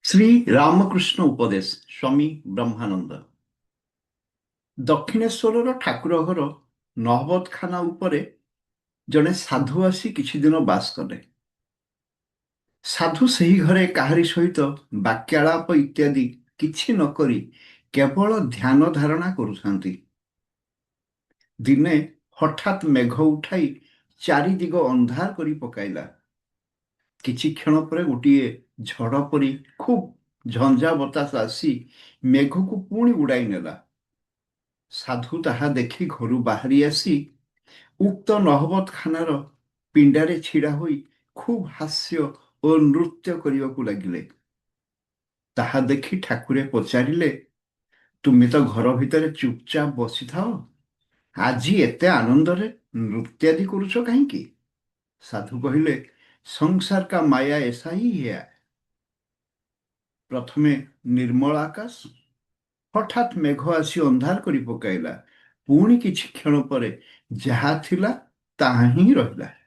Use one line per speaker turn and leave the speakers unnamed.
ଶ୍ରୀ ରାମକୃଷ୍ଣ ଉପଦେଶ, ସ୍ୱାମୀ ବ୍ରହ୍ମାନନ୍ଦ। ଦକ୍ଷିଣେଶ୍ୱରର ଠାକୁର ଘର ନହବତଖାନା ଉପରେ ଜଣେ ସାଧୁ ଆସି କିଛି ଦିନ ବାସ କଲେ। ସାଧୁ ସେହି ଘରେ କାହାରି ସହିତ ବାକ୍ୟାଳାପ ଇତ୍ୟାଦି କିଛି ନ କରି କେବଳ ଧ୍ୟାନ ଧାରଣା କରୁଥାନ୍ତି। ଦିନେ ହଠାତ୍ ମେଘ ଉଠାଇ ଚାରିଦିଗ ଅନ୍ଧାର କରି ପକାଇଲା। କିଛି କ୍ଷଣ ପରେ ଗୋଟିଏ ଝଡ଼ ପରି ଖୁବ୍ ଝଞ୍ଜା ବତାସ ଆସି ମେଘକୁ ପୁଣି ଉଡ଼ାଇ ନେଲା। ସାଧୁ ତାହା ଦେଖି ଘରୁ ବାହାରି ଆସି ଉକ୍ତ ନହବତଖାନାର ପିଣ୍ଡାରେ ଛିଡ଼ା ହୋଇ ଖୁବ୍ ହାସ୍ୟ ଓ ନୃତ୍ୟ କରିବାକୁ ଲାଗିଲେ। ତାହା ଦେଖି ଠାକୁରେ ପଚାରିଲେ, ତୁମେ ତ ଘର ଭିତରେ ଚୁପଚାପ ବସିଥାଅ, ଆଜି ଏତେ ଆନନ୍ଦରେ ନୃତ୍ୟାଦି କରୁଛ କାହିଁକି? ସାଧୁ କହିଲେ, ସଂସାର କା ମାୟା ଏସା ହି ହୈ। ପ୍ରଥମେ ନିର୍ମଳ ଆକାଶ, ହଠାତ୍ ମେଘ ଆସି ଅନ୍ଧାର କରି ପକାଇଲା। ପୁଣି କିଛି କ୍ଷଣ ପରେ ଯାହା ଥିଲା ତାହା ହିଁ ରହିଲା।